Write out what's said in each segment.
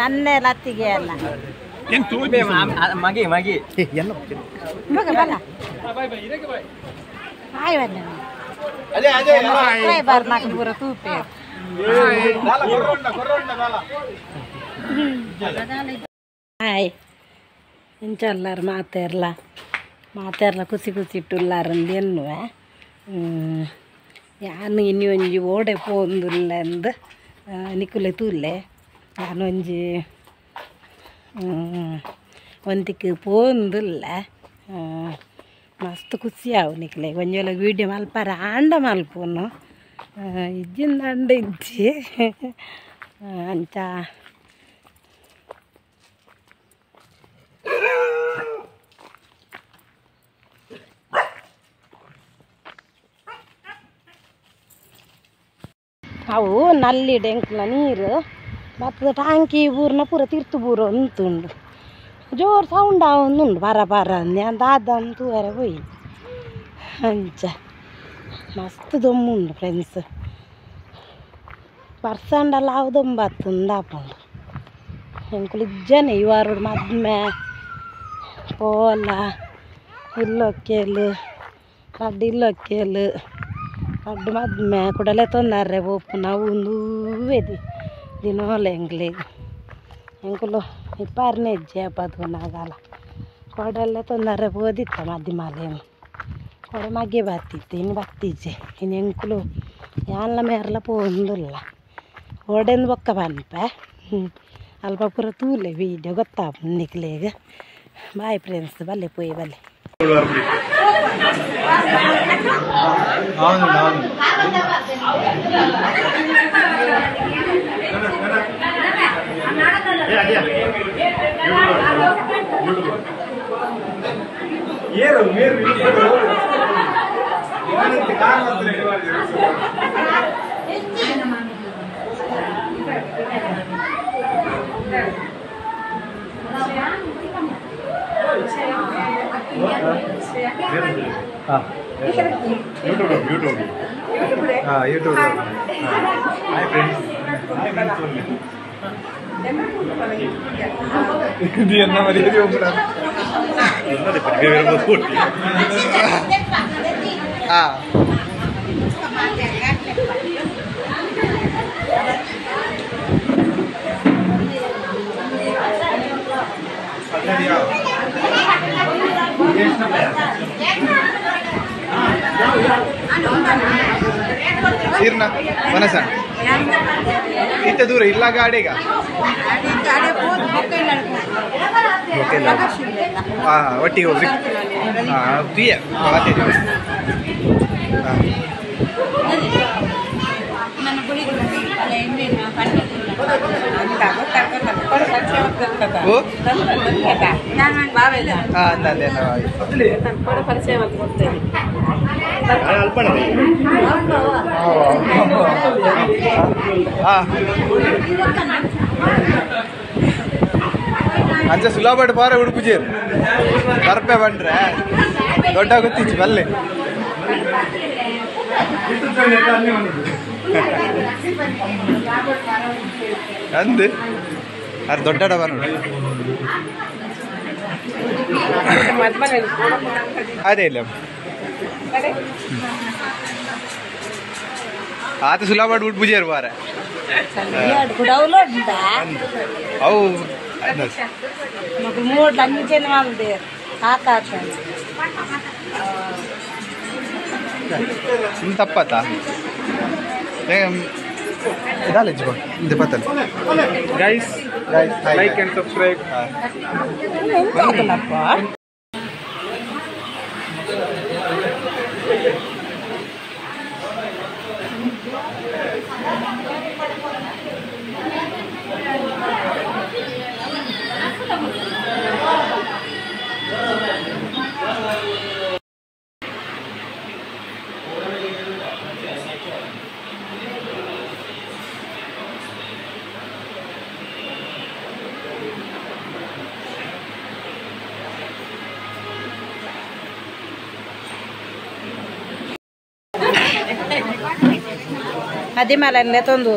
ನನ್ನೆ ಲತ್ತಿಗೆ ಅಲ್ಲ ಮಗಿ ಮಗಿ ಬಲ ಹಾಯ್ ಸಬ್ಸ್ಕ್ರೈಬರ್ ನಾಲ್ಕು ಪೂರ ತೂಪೆ ಹಾಯ್ ಇಂಚಲ್ಲಾರು ಮಾತಾರ್ಲ ಮಾತಾರ್ಲ ಖುಷಿ ಖುಷಿ ಇಟ್ಟುಲ್ಲಾರಂದು ಎನ್ನುವೆ ಯಾನು ಇನ್ನಿ ಒಂಜಿ ಓಡೆ ಪೋಂದುಲ್ಲ ಅಂದು ನಿಕುಲೆ ತೂಲೆ ಯಾನು ಒಂಜಿ ಒಂತಿಕ್ ಪೋಂದುಲ್ಲ ಮಸ್ತ್ ಖುಷಿ ಆವು ನಿಕ್ಲೆ ಒಂಜೊಲ ವೀಡಿಯೋ ಮಲ್ಪಾರ ಆಂಡ ಮಲ್ಪುನು ಇಜ್ಜಿಂದ ಅಂಡ ಇಜ್ಜಿ ಅಂಚ ಅವು ನಲ್ಲಿ ಡೆಂಕ್ಲ ನೀರು ಮತ್ತು ಟಾಂಕಿ ಬೂರ್ನ ಪೂರ ತಿರ್ತು ಬೂರು ಅಂತುಂಡು ಜೋರು ಸೌಂಡ್ ಆವೊಂದುಂಡು ಬರ ಬರ ಅಂದು ದಾದ ತೂವರೆ ಪೋಯಿ ಅಂಚ ಮಸ್ತ್ ದೊಮ್ಮುಂಡು ಫ್ರೆಂಡ್ಸ್ ಬರ್ಸಂಡಲ್ಲ ಅವು ದೊಂಬತ್ತುಂದು ಆಪುಂಡು ಎಂಕುಲು ಇಜ್ಜನೆ ಇವಾರುಡು ಮದ್ಮೆ ಪೋಲ ಇಲ್ಲೊಕ್ಕೇಲು ರಡ್ಡ್ ಇಲ್ಲೊಕ್ಕೇಲು ರಡ್ಡ್ ಮದ್ಮೆ ಕುಡಲೆ ತೊಂದರೆ ಪೋಪುನ ಅವು ಉಂದುವೆ ದಿನೋಲ ಎಂಕ್ಲೆಗ್ ಎಂಕುಲು ಇಪ್ಪಾರ್ನೆ ಇಜ್ಜೆ ಪದುನಾಗಲ ಕೊಡಲ್ಲೇ ತೊಂದರೆ ಪೋದಿತ್ತ ಮದ್ದಿಮಾಲೇನು ಕೊಡೆ ಮಗ್ಗೆ ಬತ್ತಿತ್ತು ಇನ್ನು ಬತ್ತಿಜ್ಜೆ ಇನ್ನು ಎಂಕುಲು ಯಾನ್ಲ ಮೇರ್ಲ ಪೋಂದುಲ್ಲ ಓಡೆಂದು ಬೊಕ್ಕ ಪನ್ಪೆ ಅಲ್ಪ ಪೂರ ತೂಲೆ ವೀಡಿಯೋ ಗೊತ್ತಾಪುಂಡು ನಿಕ್ಲೆಗ್ ಬಾಯ್ ಫ್ರೆಂಡ್ಸ್ ಬಲ್ಲೆ ಪೋಯಿ ಬಲ್ಲೆ YouTube. Hi friends. Hi friends only. ಇದು ಎನ್ನ ಮರ್ಯಾದೆ ಹೋಗ್ಬಿಡ. ಇರ್ನ ಮನಸ ಇತ್ತ ದೂರ ಇಲ್ಲ ಗಾಡಿಗ ಹಾಂ ಒಟ್ಟಿಗೆ ಹೋಗ್ರಿ. ಹಾಂ ತುಯ್ಯ ಅಂಚ ಸುಲಭ ಬಾರ ಉಡುಪುಜೇರು ಬರ್ಪೆ ಬಂಡ್ರೆ ದೊಡ್ಡ ಗೊತ್ತಿಚ್ಚು ಬಲ್ಲೆ ಅಂದು ಅದು ದೊಡ್ಡ ಡಬ್ಬ ನೋಡಿ. ಅದೇ ಇಲ್ಲ ಆತ ಸುಲಭ ಉಡುಪುಜೇರು ಬಾರ ಅವು ತಪ್ಪತ್ತ Guys, like and subscribe. ಅದೇ ಮೇಲೆ ತಂದು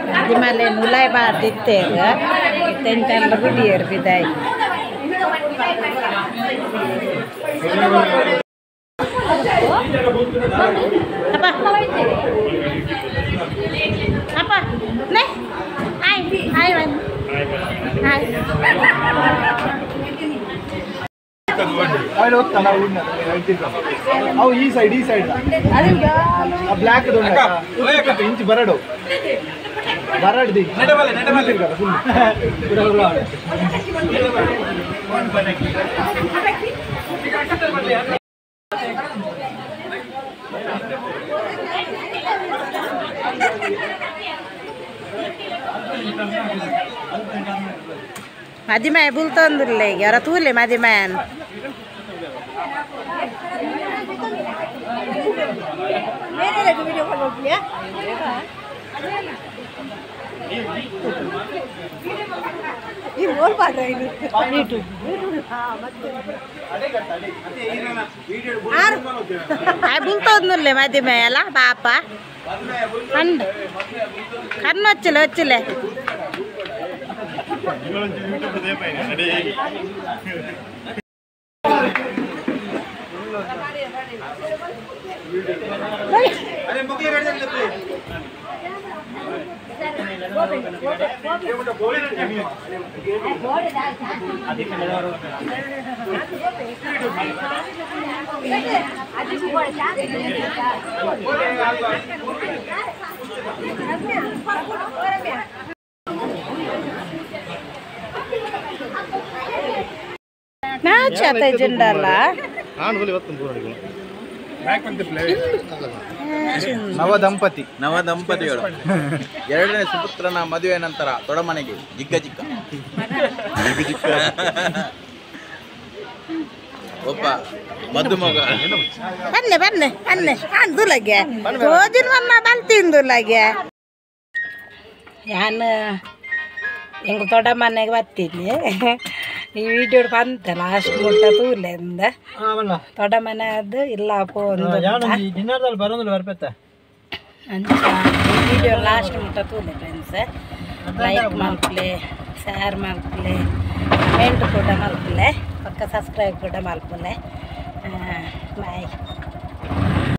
ಮದಿಮಲೆ ನುಲಾಯ್ ಬಾರ್ದಿತ್ತೇರು ಇತ್ತೆಂಚಲ್ಲ ಗುಡಿಯರು ಬಿದಾಯಿ ಅಪ್ಪ ಅಪ್ಪ ನೆ ಹಾಯ್ ಹಾಯ್ ಹಾಯ್ ಅವು ಈ ಸೈಡ್ ಈ ಸೈಡ್ ಬ್ಲ್ಯಾಕ್ ಇಂಚು ಬರಡು ಬರಡ್ದಿ ಮದಿಮಾಯ ಬುಲ್ತೊಂದುಲ್ಲೆ ಈಗ ಅವರ ತೂಲೆ ಮದಿಮಾಯನ್ ಬುಲ್ತೊಂದುಲ್ಲೆ ಮದಿಮಾಯ ಅಲ್ಲ ಪಾಪ ಕಂಡು ಕಣ್ಣು వచ్చలే వచ్చలే ನವದಂಪತಿ ನವದಂಪತಿಗಳು ಎರಡನೇ ಸುಪುತ್ರನ ಮದುವೆ ನಂತರ ತೊಡಮನೆಗೆ ಜಿಗ್ಗ ಜಿಕ್ಕ ಒಬ್ಬ ಮದುಮಗ ಬನ್ನೆ ಬನ್ನೆ ಬನ್ನೆ ಅಂದುಲಗೆ ತೋಜಿನ ಮನ್ನ ಬಲ್ತಿಂದುಲಗೆ ಯಾನ್ ಎಂಗ್ ತೊಡಮನೆಗೆ ಬರ್ತೀನಿ ಈ ವಿಡಿಯೋ ಬಂತ ಲಾಸ್ಟ್ ಮುಟ್ಟ ತೂಲೆಂದ ತೊಡಮನೆ ಅದು ಇಲ್ಲ ಅಂಚ ವಿಡಿಯೋ ಲಾಸ್ಟ್ ಮುಟ್ಟ ತೂಲೆ ಫ್ರೆಂಡ್ಸ್ ಲೈಕ್ ಮಲ್ಪಲೆ ಶೇರ್ ಮಲ್ಪಲೆ ಕಮೆಂಟ್ ಕೂಡ ಮಲ್ಪಲೆ ಪಕ್ಕ ಸಬ್ಸ್ಕ್ರೈಬ್ ಕೂಡ ಮಲ್ಪಲೆ ಬಾಯ್.